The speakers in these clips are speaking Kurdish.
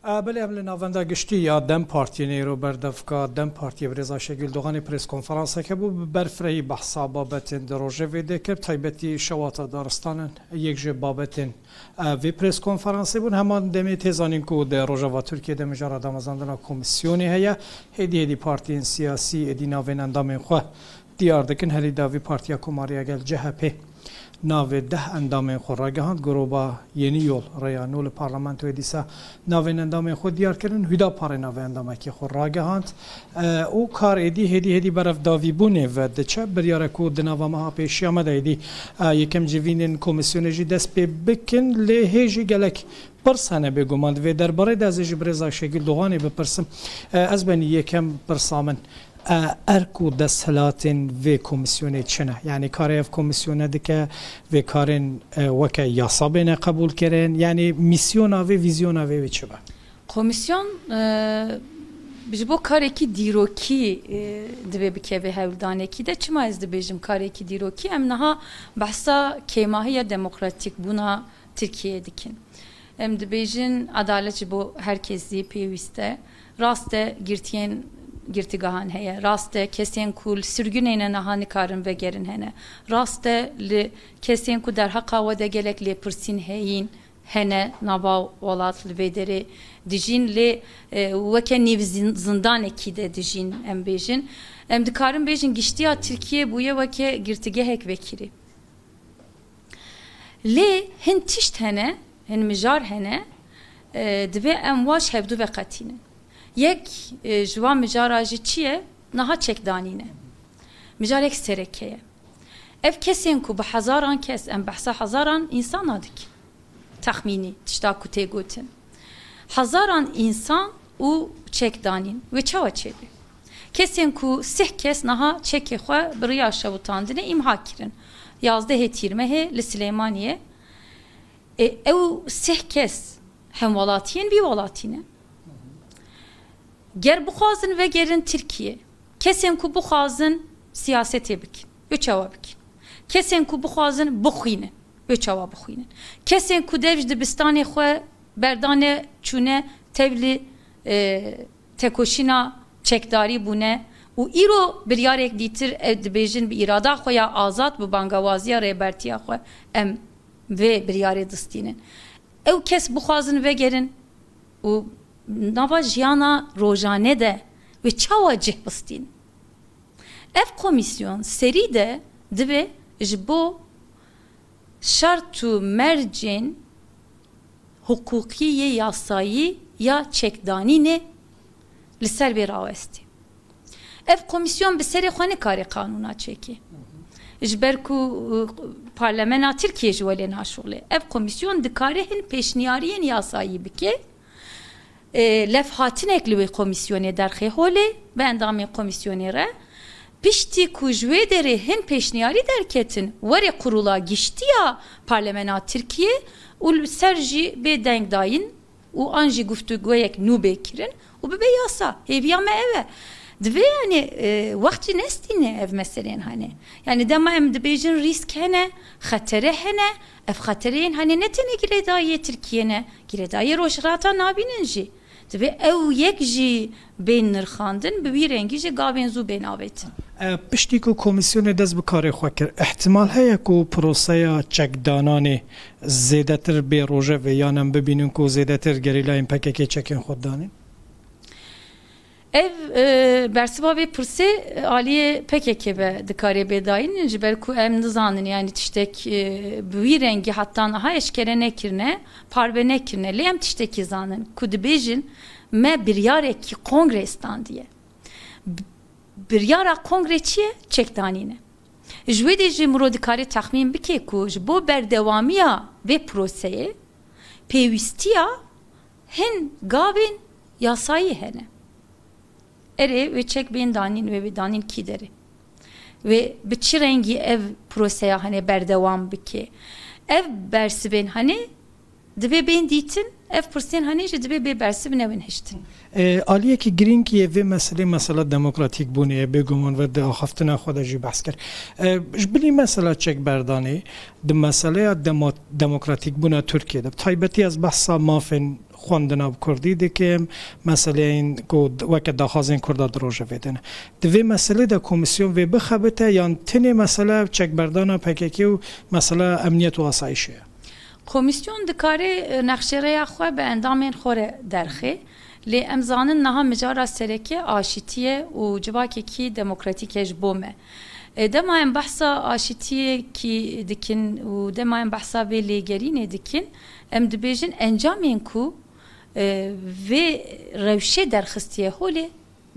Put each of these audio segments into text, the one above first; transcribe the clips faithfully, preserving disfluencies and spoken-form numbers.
Belê, em li navenda giştî ya DEM Partiyê neyro berdevka DEM Partiyê birêz Ayşegül Doğanê prêskonferanseke bû, bi berfirehî behsa babetên di rojevê de kir, taybetî şewata daristanan yek ji babetên, e, vê prêskonferansê bûn. Heman demê tê zanîn ku di Rojava Tirkiyê de mijara damezrandina komîsyonê heye. Hêdî hêdî partiyên siyasî êdî navên endamên xwe diyar dikin. Herî dawî Partiya Komarî ya Gel, C H P, navê deh endamên xwe ragihand. Gruba Yeni Yol, Rêya Nû, li parlamentoyê dîsa navên endamên xwe diyar kirin. Hüdaparê navê endamekî xwe ragihand. E, û kar êdî hêdî hêdî berevdavîbûnê ve diçe. Biryare ku di nava meha pêşiya me de êdî, e, yekem civînên komîsyonê jî dest pê bikin, lê hê jî gelek pirs hene bêguman. Di vê derbarê de ez ê ji birêz Ayşegül Doğanê bipirsim. E, ez benî yekem pirsa min. E, erk û desthilatên vê komîsyonê çi ne? Yanî karê ev komîsyone dike, vê karên, e, weke yasa bêne qebûlkirin? Yanî mîsyona vê, vîzyona vê wê çi be? Komîsyon, e, ji bo karekî dîrokî, e, divê bikeve hewldanekî de. Çima ez dibêjim karekî dîrokî? Em niha behsa kêmahiya demokratîkbûna Tirkiyeyê dikin. Em dibêjin, edalet ji bo her kesî pêwîst e. Rast e, girtiyên girtîgehan heye. Rast e, kesên ku li sirgûnê ne niha nikarin vegerin hene. Rast e, li kesên ku derheqa we de gelek lêpirsîn heyîn hene nava welat, li vê derê dijîn, lê, e, weke nêv zin-, zindanekî de dijîn, em bêjin. Em dikarin bêjin, giştiya Tirkiyê bûye weke girtîgehek vekirî. Lê hin tişt hene, hin mijar hene, e, divê em wa ji hevdu veqetînin. Yek, e, ji wan mijara jî çi ye? Niha çekdanîn e. Mijarek sereke ye. Ev kesên ku bi hezaran kes, em behsa hezaran însana dikin. Texmînî, tişta ku tê gotin. Hezaran însan û çekdanîn. Wê çawa çêbe? Kesên ku sih kes niha çekê xwe bi riya şewitandinê îmha kirin. Yazdehê Tîrmehê li Silêmaniyê, e, ew sih kes hemwelatiyên vî welatî ne. Ger bixwazin vegerin Tirkiyê, kesên ku bixwazin siyasetê bikin, wê çawa bikin? Kesên ku bixwazin bixwînin, wê çawa bixwînin? Kesên ku dev ji dibistanê xwe berdane çûne tevlî, e, tekoşîna çekdarî bûne û îro biryarek dîtir, e, dibêjin bi îrada xwe ya azad, bi bangawaziya rêbertiya xwe em vê biryarê distînin. Ew kes bixwazin vegerin û nava jiyana rojane de wê çawa cih bistînin? Ev komîsyon serî de divê ji bo şert û mercên hiqûqî yê yasayî ya çekdanînê li ser bê rawestê. Ev komîsyon bi serê xwe nikare qanûna çekê. Ji ber ku, e, Parlamena Tirkiyê ji welê naşuxle. Ev komîsyon dikare hin pêşniyariyên yasayî bike. E, levhatinek li wê komîsyonê derxê holê, bi endamên komîsyonê re. Piştî ku ji wê derê hin pêşniyarî derketin, were Kurula Giştî ya Parlamena Tirkiyê û li ser jî bê dengdayîn û an jî guftûgoyek nû bê kirin û bibe yasa. Hêviya me ev e. Divê, yanî, e, wext jî nestîne ev meseleyên hene. Yanî dema em dibêjin rîsk hene, xetere hene, ev xetereyên hene ne tenê girêdayiyê Tirkiyê ne, girêdayiyê Rojhilata Navîn in jî. Divê ew yek jî bên nirxandin, bi wî rengî jî gavên zû bên avêtin. E, piştî ku komîsyonê dest bi karê xwe kir, ihtimal heye ku proseya çekdananê zêdetir bê rojevê, yan em bibînin ku zêdetir gerîlayên P K K çekên xwe danîn? Ev, e, bersiva vê pirsê, e, aliyê P K K ve dikare bê dayîn, ji ber ku em nizanin, yanî tiştek, e, bi wî rengî heta niha eşkere nekirine, parve nekirine. Lê em tiştekî zanin ku dibêjin, me biryarekî kongre standiye. B-, biryara kongre çi ye? Çekdanîn e. Ji wê dê jî miro dikare texmîn bike ku ji bo berdewamiya vê proseyê pêwîstiya hin gavên yasayî hene. Erê, wê çek bên danîn, wê bê danîn kî derê? Wê bi çi rengî ev proseya hene berdewam bike? Ev bersivên hene divê bên dîtin, ev pirsên hene jî divê bê bersiv newin hiştin. E, aliyekî girîng yê vê meselê, mesela demokratîk bûnê ye, bêguman ve di axaftina xwe de jî behs kir. E, ji bilî mesela çekberdanê di meseleya demo-, demokratîkbûna Tirkiyê de, bi taybetî ez behsa mafên xwendina bi kurdî dikim, meseleyên ku weke daxwazên kurda di rojevê de ne. Di vê meselê de komîsyon vê bixebite yan tenê mesele çekberdana P K K û mesela emniyet û asayişê ye? Komîsyon dikare, e, nexşereya xwe bi endamên xwe re derxê. Lê em zanin niha micara sereke aşîtî ye û civakekî demokratîk e ji bo me. E, dema em behsa aşîtiyekî dikin û dema em behsa vê lêgerînê dikin, em dibêjin encamên ku, e, vê rewşê derxistiye holê,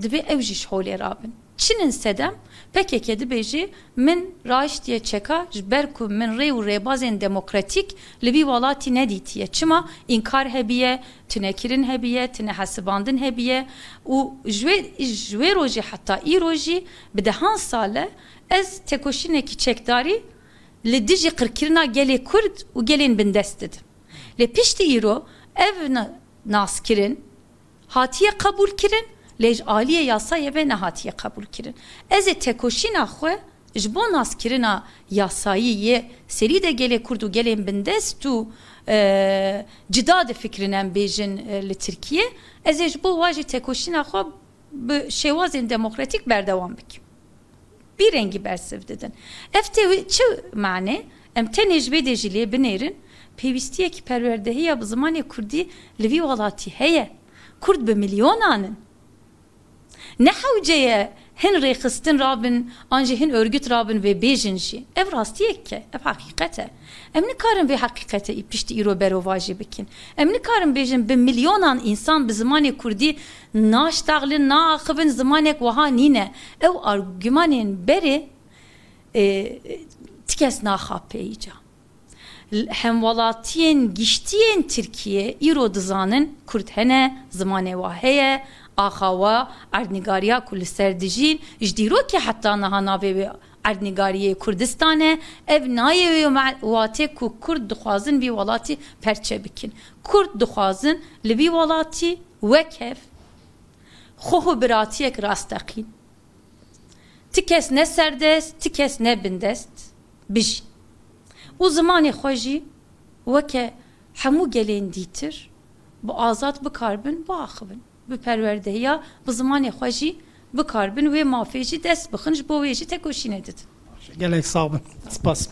divê ew jî ji holê rabin. Çi nin sedem? P K K dibêje, min rahiştiye çeka ji ber ku min rê û rêbazên demokratîk li vî welatî nedîtiye. Çima? Înkar hebiye, tunekirin hebiye, tunehesibandin hebiye û ji wê, ji wê rojê heta îro jî bi dehan sal e ez tekoşînekî çekdarî li dijî qirkirina gelê Kurd û gelên bindest didim. Lê piştî îro ev na-, naskirin hatiye qebûlkirin, lê ji aliyê yasayê ve nehatiye qebûlkirin. Ez ê tekoşîna xwe ji bo naskirina yasayî yê serî de gelê Kurd û gelên bindest û, e, cida difikirin, em bêjin, e, li Tirkiye, ez ê ji bo wa jî tekoşîna xwe bi şêwazên demokratîk berdewam bikim. Bî rengî bersiv didin. Ev tê çi mane? Em tenê ji vê dê jî lê binêrin, pêwîstiyekî perwerdehiya bi zimanê kurdî li vî welatî heye. Kurd bi milyonan in. Ne hewce ye hin rêxistin rabin an jî hin örgüt rabin vê bêjin jî. Ev rastiyek e, ev heqîqet e. Em nikarin vê heqîqetê piştî îro berovajî bikin. Em nikarin bêjin bi milyonan însan bi zimanê kurdî naştaxlin, naaxivin, zimanek wiha nîne. Ew argümanên berê, e, ti kes naxapê îca. Hemwelatiyên giştiyên Tirkiye îro dizanin Kurd hene, zimanê wa heye, axa wa, erdnîgariya ku li ser dijîn, ji dîrokê heta niha navê wê erdnîgariyê Kurdistan e, ev nayê wê me-, watê ku Kurd dixwazin vî welatî perçe bikin. Kurd dixwazin li vî welatî wek hev xwe û biratiyek rasteqîn. Ti kes ne serdest, ti kes ne bindest bijîn. Û zimanê xwe jî weke hemû gelên dîtir bi azad bikarbin, biaxivin. Bi perwerdehiya, bi zimanê xwe jî bikarbin, wê mafê jî dest bixin, ji bo wê jî tekoşînê didin. Gelek sax bin. Spas.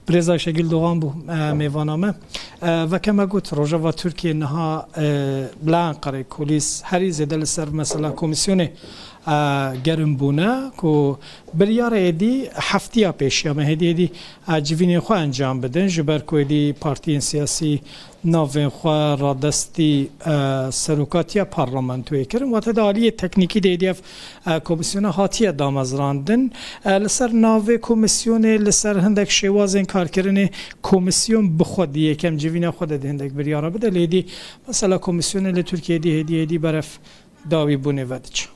Birêz Ayşegül Doğan bû, e, mêvana me. E, weke me got, Rojava Tirkiye niha, e, bila Enqerê kulîs herî zêde li ser mesela komîsyonê, e, gerim bûne ku biryara êdî heftiya pêşiya me hêdî hêdî, e, civînên xwe encam bidin, ji ber ku êdî partiyên siyasî navên xwe radestî, e, serokatiya parlamentoyê kirin. Wate di aliyê teknîkî de êdî ev, e, komîsyona hatiye damezrandin. E, li ser navê komîsyonê, li ser hindek şêwazên karkirinê komîsyon bi xwe di yekem civîna xwe de di hindek biryara bide. Lê êdî mesela komîsyonê li Tirkiyeyê dî hêdî hêdî berev dawîbûnê ve diçe.